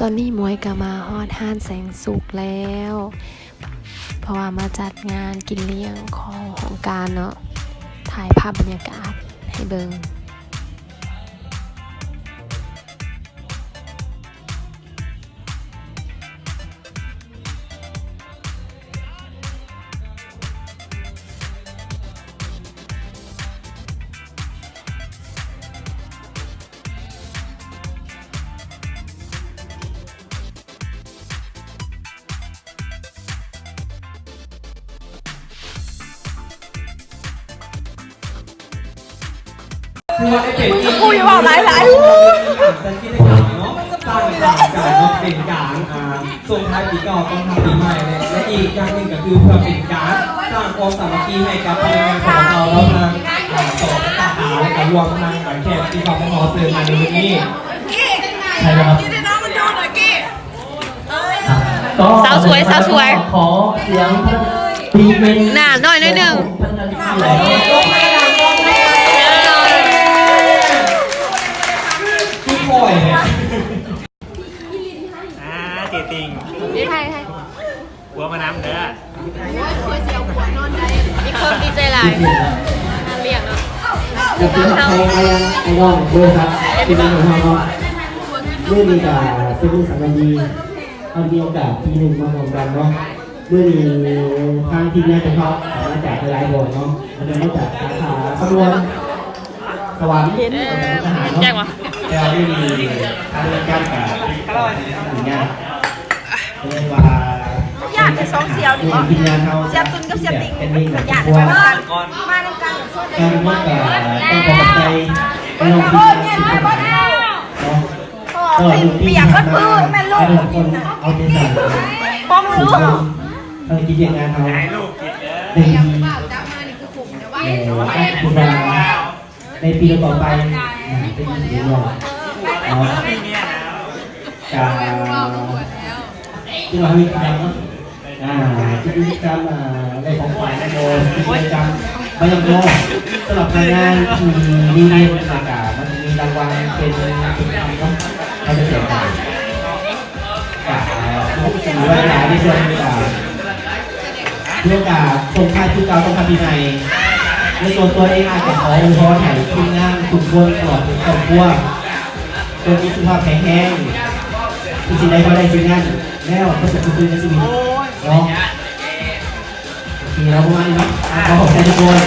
ຕອນນີ້ໝວຍກໍມາຮອດຮ້ານແສງສຸກແລ້ວ ເພາະວ່າມາຈັດງານກິນລ້ຽງຂອງຫ້ອງການເນາະ. ຖ່າຍພາບບັນຍາກາດໃຫ້ເບິ່ງ. ຄືວ່າໄດ້ເປັນອີກ ກູຢ່າເວົ້າຫຼາຍໆ ຈັດກິດຈະກຳເນາະ ສ້າງສາມການເນາະ ເປັນການ ອ່າ ສົ່ງທ້າຍປີເກົ່າ ຕ້ອນຮັບປີໃໝ່ ແລະ ແລະ ອີກຢ່າງໜຶ່ງກໍຄືເພື່ອເປັນການສ້າງຄວາມສາມັກຄີໃຫ້ກັບພະນັກງານຂອງເຮົາເນາະ ທາງ ອ່າ ສອງສາຂາ ແລະ ກໍລວມທັງ ອ່າ ແຂກທີ່ເຂົ້າມາຮອດເຊີນໃນມື້ນີ້ ໃຊ່ບໍ່ຄັບ? ສາວສວຍ ສາວສວຍ ຂໍສຽງຕີເມັນ ໜ້າໜ້ອຍໜ້ອຍໜຶ່ງ ອ່າ ເຈຕິ່ງ ໃຫ້ ໃຫ້ ຜົວມານຳເດີ. ໂອ້ຍ ຜົວຊິເອົາຜົວນອນໄດ້ ມີຄວາມດີໃຈຫຼາຍ ງານລ້ຽງເນາະ. ຢາກຈະທັກທາຍອ້າຍນ້ອງດ້ວຍຄັບ ທີ່ມາຮ່ວມເນາະ. ມື້ນີ້ກະເປັນມື້ສຳຄັນດີ ເຮົາມີໂອກາດທີໜຶ່ງມາຮ່ວມກັນເນາະ. ມື້ນີ້ທາງທີມງານຂອງເຮົາມາຈາກຫຼາຍໆບ່ອນເນາະ ມາຈາກສາຂາຄຳມ່ວນ ສະຫວັນ ແລະ ມຸກດາຫານເນາະ. ແຕ່ວ່າມື້ນີ້ທາງລາຍການກະຕິດຕໍ່ທາງທີມງານ ເອີ້ນວ່າ ຢາກເປັນສອງສ່ຽວນີ້ບໍ? ທີມງານເຮົາ ສ່ຽວຕຸນກັບສ່ຽວຕິ່ງ ແບບເປັນມິດກັນ ຢາກ ພວກ ມານຳກັນ ການມາກໍຕ້ອງຂໍຂອບໃຈພີ່ນ້ອງທີມງານທຸກຄົນເນາະ. ເອີ ປີທີ່ຜ່ານມາ ອ້າຍນ້ອງທຸກຄົນເອົາໃຈໃສ່ ພວກເຮົາ ພາລະກິດວຽກງານເຮົາໄດ້ດີ ແລະ ກໍຄິດວ່າ ໃນປີຕໍ່ໄປ ອ່າ ຈະມີກິດຈະກຳເນາະ ກະ ທີ່ວ່າເຮົາເຮັດກິດຈະກຳເນາະ ອ່າ ກິດຈະກຳ ອ່າ ໄດ້ຂອງຂວັນ ແລ້ວກໍກິດຈະກຳ ບໍ່ຍັງພໍ ສຳລັບພະນັກງານທີ່ດີເດັ່ນ ແລ້ວກະມັນຈະມີລາງວັນເປັນ ເປັນຄຳເນາະ ເຮົາຈະແຈກຈ່າຍ ກະ ອ່າ ຖືວ່າຫຼາຍໃນສ່ວນ ອ່າ ຖືໂອກາດສົ່ງທ້າຍປີເກົ່າຕ້ອນຮັບປີໃໝ່ ໃນສ່ວນຕົວເອງ ອາດຈະຂໍອວຍພອນໃຫ້ທີມງານທຸກຄົນຕະຫຼອດເຖິງຄອບຄົວ ຈົ່ງມີສຸຂະພາບແຂງແຮງ ທີ່ຊິໄດ້ບໍ່ໄດ້ສິ່ງນັ້ນ ແລ້ວປະສົບຜົນສຳເລັດໃນຊີວິດເນາະ. ໂອເຄ ເຮົາປະມານນີ້ເນາະ ອ່າ ຂໍຂອບໃຈທຸກຄົນ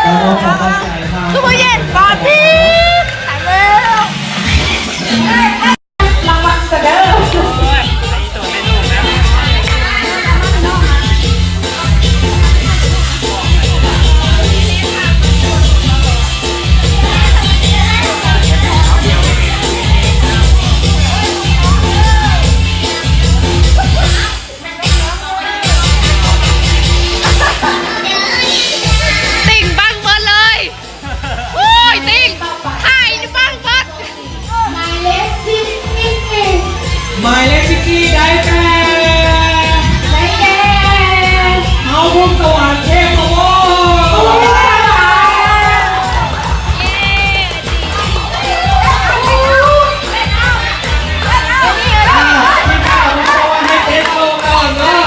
ກໍຂໍຂອບໃຈທາງ ຄືບໍ່ເຢັນບາດນີ້ ຕາຍແລ້ວ. ລາງວັນຊະເດີ. ຕິ່ງບັງເບິດເລີຍ. ໂອ້ຍ ຕິ່ງ ຖ່າຍບັງເບິດ. ໝາຍເລກສິບເອັດ ໝາຍເລກສິບເອັດ ໄດ້ແກ່ ໄດ້ແກ່ ເຮົາບຸນສະຫວັນ ເທບພະວົງ. ອ່າ ທີ່ເຈົ້າບຸນສະຫວັນໃຫ້ເຕັມໂຕກ່ອນເນາະ.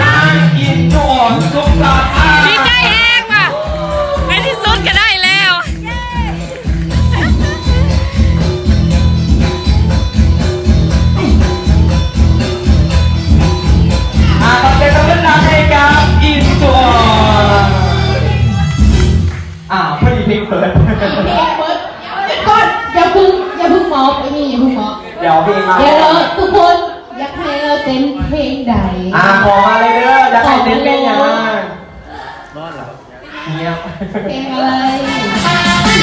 ນາງອິນທອນ ສຸກສາ ດີໃຈແຮງວ່າ ໃນທີ່ສຸດກໍໄດ້ແລ້ວ. ອ່າ ຂໍເສຍງຕົບມືດັງໃຫ້ກັບອິນທອນ. ອ່າ ພໍດີເພງເປີດ ເພງເປີດ ກ່ອນ ຢ່າເພິ່ງ ຢ່າເພິ່ງມອບ ໄອ້ນີ້ ຢ່າເພິ່ງມອບ ດຽວເພງມາ ດຽວທຸກຄົນ ຢາກໃຫ້ລາວເຕັ້ນເພງໃດ? ອ່າ ຂໍມາເລີຍເດີ ຢາກໃຫ້ເຕັ້ນເພງຫຍັງ? ນອນແລ້ວ ງຽບ ເພງອະໄ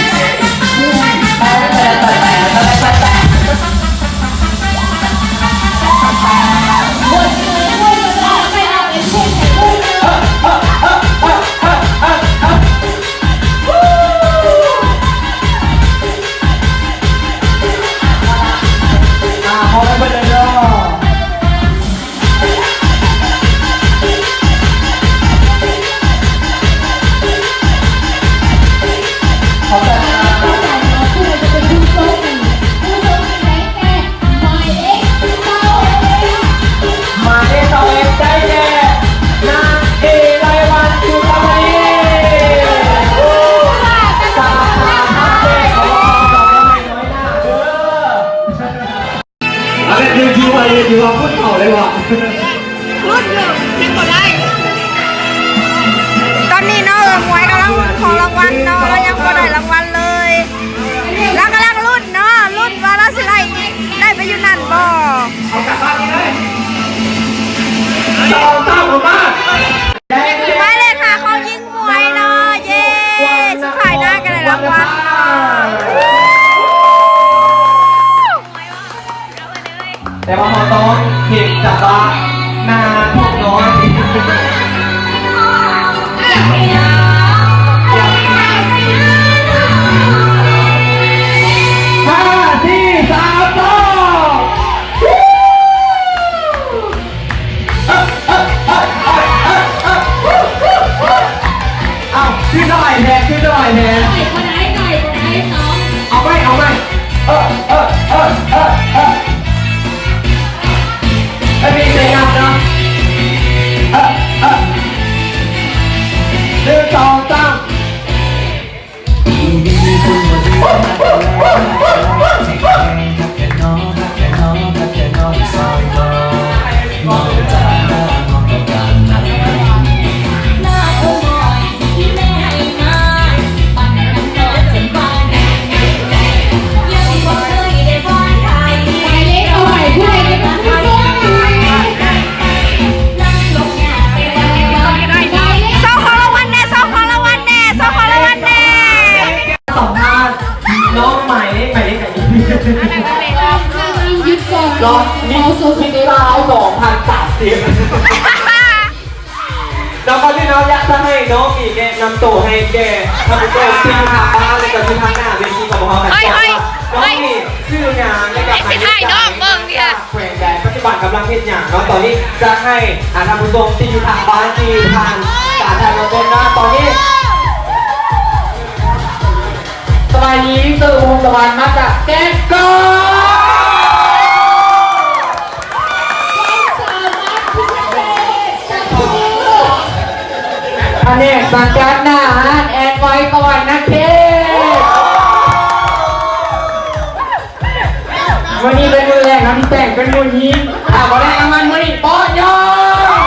ລຸ້ນຢູ່ ຍັງບໍ່ໄດ້. ຕອນນີ້ເນາະ ເອື້ອຍໝວຍກຳລັງລຸ້ນຂອງລາງວັນເນາະ ລາວຍັງບໍ່ໄດ້ລາງວັນເລີຍ. ລາວກຳລັງລຸ້ນເນາະ ລຸ້ນວ່າລາວຊິໄດ້ ໄດ້ໄປຢູ່ນັ້ນບໍ່. ເອົາກັບບ້ານນີ້ເລີຍ ສອງສາມ ອອກມາ. ໝາຍເລກຫ້າຂອງຍິງໝວຍເນາະ ເຢ້ ສຸດທ້າຍນາງກໍໄດ້ລາງວັນເນາະ. ແຕ່ວ່າເຮົາຕ້ອງເຮັດຈະວ່າໜ້າທຸກນ້ອຍ. ຫ້າ ສີ່ ສາມ ສອງ. ເອົາ ຄືສະບາຍແທ້ ຄືສະບາຍແທ້. ໄດ້ບໍ່ໄດ້ ໄດ້ບໍ່ໄດ້ ສອງ. ເອົາໃໝ່ ເອົາໃໝ່. ເອີ ເອີ ເອີ ເອີ ເອີ. ເອີ ໜຶ່ງ ສອງ ສາມ. ໂຊว์ຂອງລາງວັນແດ່ ໂຊว์ຂອງລາງວັນແດ່ ໂຊว์ຂອງລາງວັນແດ່. ສຳພາດນ້ອງໝາຍເລກ ໝາຍເລກໃດ? ຢຸດກ່ອນ ເນາະ ມິສ ມິສຊາວສອງພັນສາມສິບ. ແລ້ວກໍທີ່ເນາະ ຢາກຈະໃຫ້ນ້ອງອີກແນະນຳໂຕໃຫ້ແກ່ທ່ານຜູ້ຊົມທີ່ຢູ່ທາງບ້ານ ແລ້ວກໍທີ່ທາງໜ້າເວທີຂອງພວກເຮົາກັນກ່ອນວ່າ ນ້ອງນີ້ຊື່ຫຍັງ ແລ້ວກໍອາຍຸເທົ່າໃດ ແຂວງໃດ ປັດຈຸບັນກຳລັງເຮັດຫຍັງເນາະ. ຕອນນີ້ຈະໃຫ້ ອາ ທ່ານຜູ້ຊົມທີ່ຢູ່ທາງບ້ານທີ່ຜ່ານການຖ່າຍທອດສົດເນາະ ຕອນນີ້ ສະບາຍດີ ຊື່ ວົງສະຫວັນ ມາຈາກແກ້ງກອງ. ພະແນກສັງກັດໜ້າຮ້ານແອນໄວສະຫວັນນະເຂດ. ມື້ນີ້ເປັນມື້ແລກເນາະທີ່ແຕ່ງເປັນຜູ້ຍິງ. ຖ້າບໍ່ໄດ້ລາງວັນມື້ນີ້ບໍ່ຍອມ.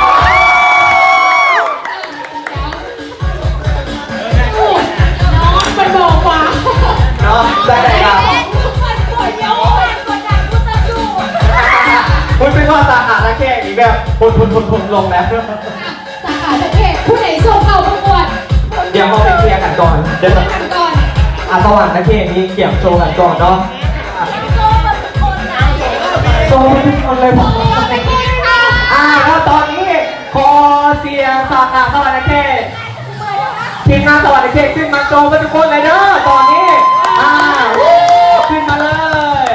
ເນາະ ໄດ້ໆ ລະ ຮູ້ສຶກວ່າສາຂາທ່າແຂກນີ້ແບບພົ້ນໆໆໆ ລົງແລ້ວ. ສາຂາທ່າແຂກ ຜູ້ໃດສົ່ງເຂົ້າປະກວດ? ດຽວເຮົາໄປເຄຍກັນກ່ອນເດີ. ເຄຍກັນກ່ອນ. ອາ ສະຫວັນນະເຂດນີ້ກຽມໂຊກັນກ່ອນເນາະ. ໂຊເບິດທຸກຄົນເລີຍ. ອາ ແລ້ວຕອນນີ້ ຂໍສຽງສາຂາສະຫວັນນະເຂດ. ທີມງານສະຫວັນນະເຂດຂຶ້ນມາໂຊເບິດທຸກຄົນເລີຍເດີຕອນນີ້. ອາ ຂຶ້ນມາເລີຍ.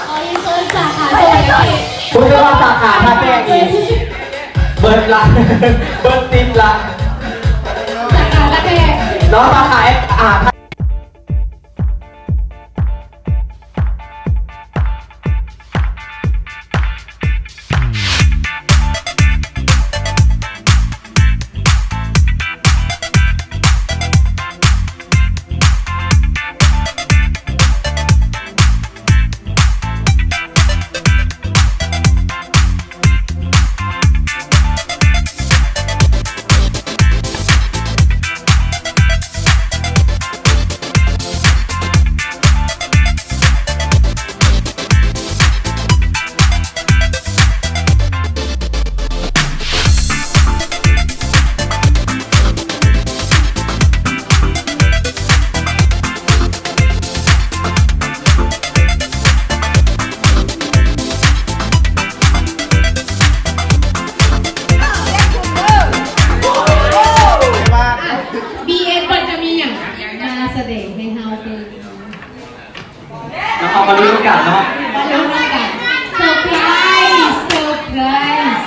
ຂໍຮຽນເຊີນສາຂາສະຫວັນນະເຂດ. ຮູ້ສຶກວ່າສາຂາທ່າແຂກນີ້ເບິດລະ ເບິດຕິບລະ. ສາຂາທ່າແຂກ ເນາະ ສາຂາ ອາ ບີເອັດ ເພິ່ນຈະມີຫຍັງມາສະແດງໃຫ້ເຮົາເບິ່ງ? ແລ້ວເຮົາມາລຸ້ນນຳກັນເນາະ ມາລຸ້ນນຳກັນ. ເຊີໄພຣສ໌ ເຊີໄພຣສ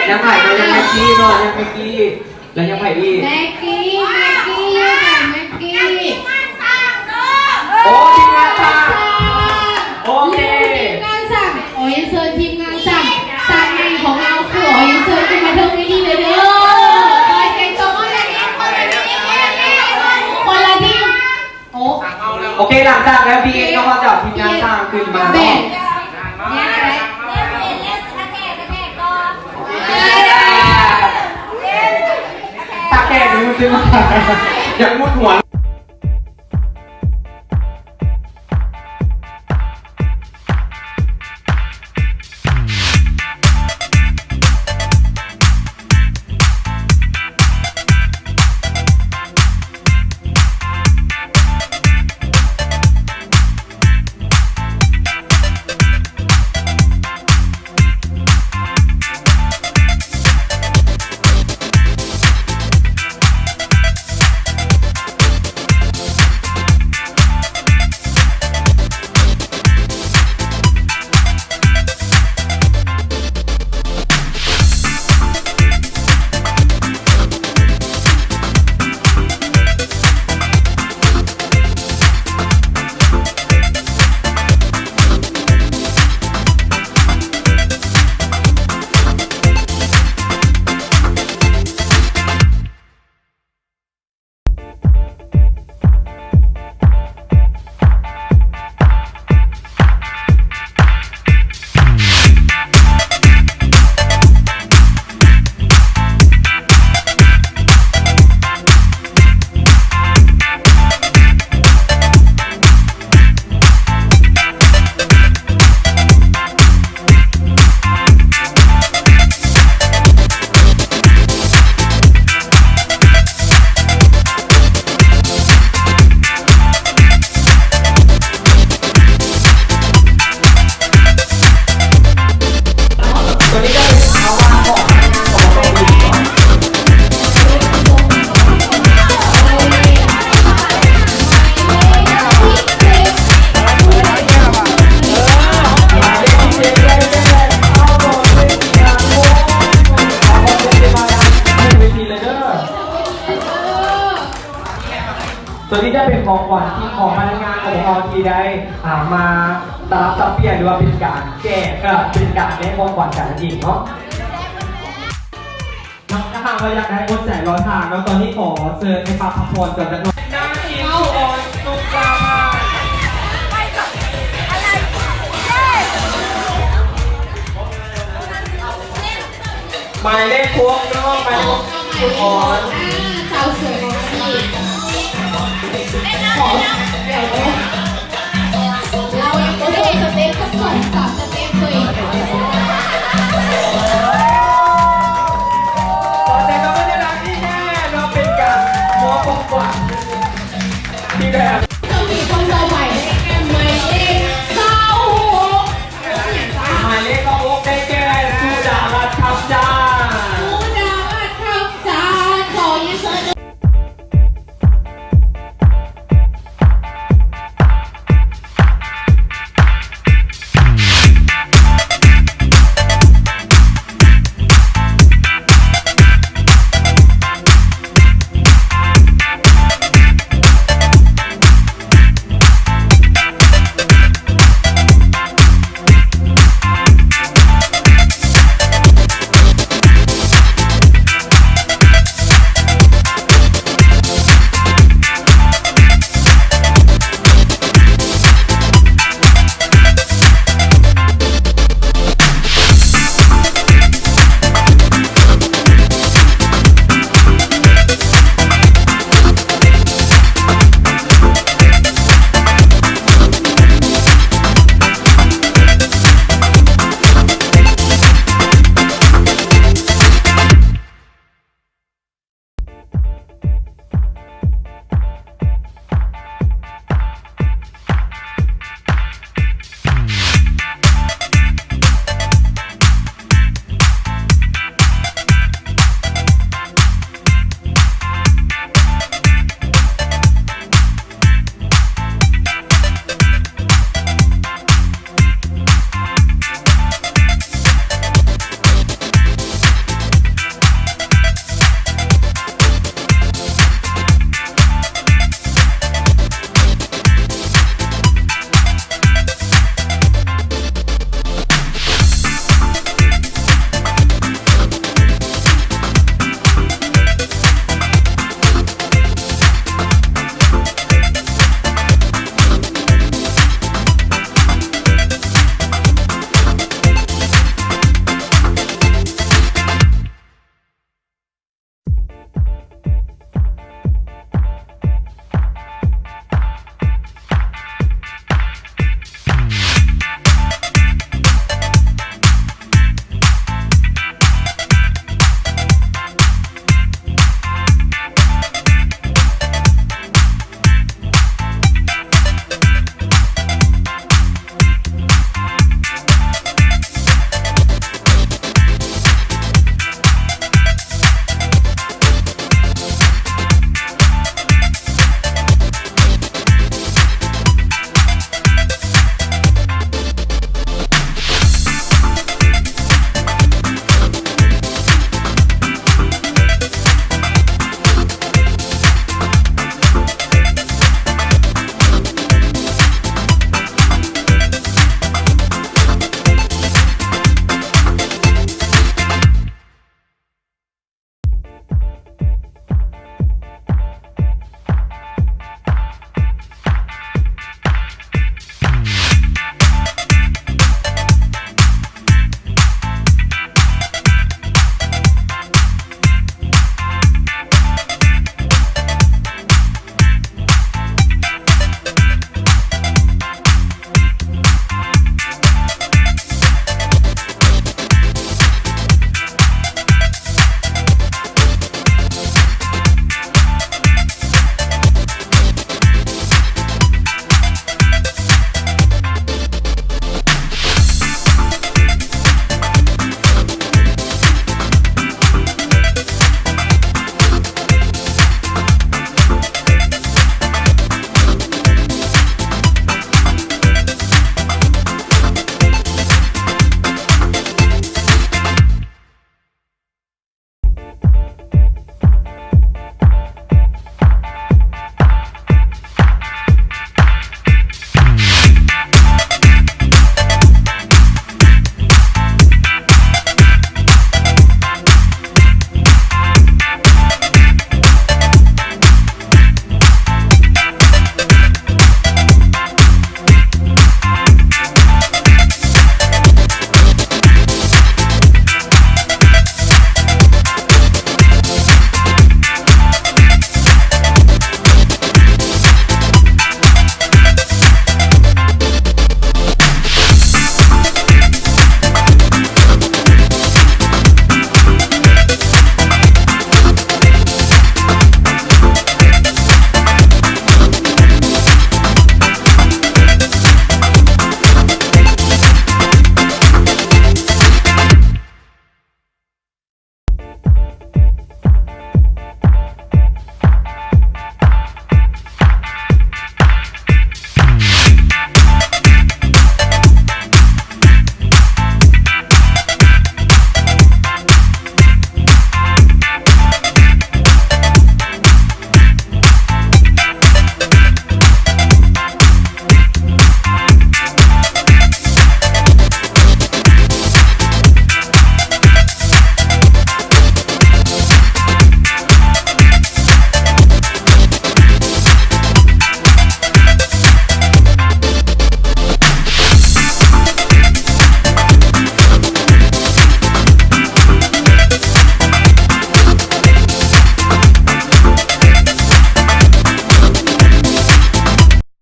໌. ຍັງໃຜ? ກໍຍັງແມັກກີ້ເນາະ ຍັງແມັກກີ້ ແລ້ວຍັງໃຜອີກ? ແມັກກີ້ ແມັກກີ້ ແມັກກີ້. ໂອ້ ທີມງານຊ່າງ ໂອເຄ ທີມງານຊ່າງ. ຂໍຮຽນເຊີນທີມງານຊ່າງ ຊ່າງໃຫຍ່ຂອງເຮົາ ຂໍຮຽນເຊີນຂຶ້ນມາເທິງເວທີເລີຍເດີ. ຂໍສຽງຕົບມືໃຫ້ຄົນລະທີມ ຄົນລະທີມ. ໂອ້ ໂອເຄ ຫຼັງຈາກແລ້ວ ບີເອັດ ກໍຈະເອົາທີມງານຊ່າງຂຶ້ນມາເນາະ. ແມ່ນ ແມ່ນ. ຢາກມຸດຫົວ. ໂຕນີ້ຈະເປັນຂອງຂວັນທີ່ຂອງພະນັກງານຂອງເຮົາທີ່ໄດ້ ອ່າ ມາຕ້ອນຮັບສັບປ່ຽນ ຫຼືວ່າເປັນການແຈກ ເອີ ເປັນການແລກຂອງຂວັນກັນນັ້ນເອງເນາະ. ເນາະ ຖ້າຫາກວ່າຢາກໄດ້ອົດໃຈລໍຖ້າເນາະ ຕອນນີ້ຂໍເຊີນໃຫ້ພັກ ພັກຜ່ອນກ່ອນຈັກໜ່ອຍ. ໝາຍເລກຫົກເນາະ ໝາຍເລກຫົກ ຄຸນອອນ ອ່າ ສາວສວຍ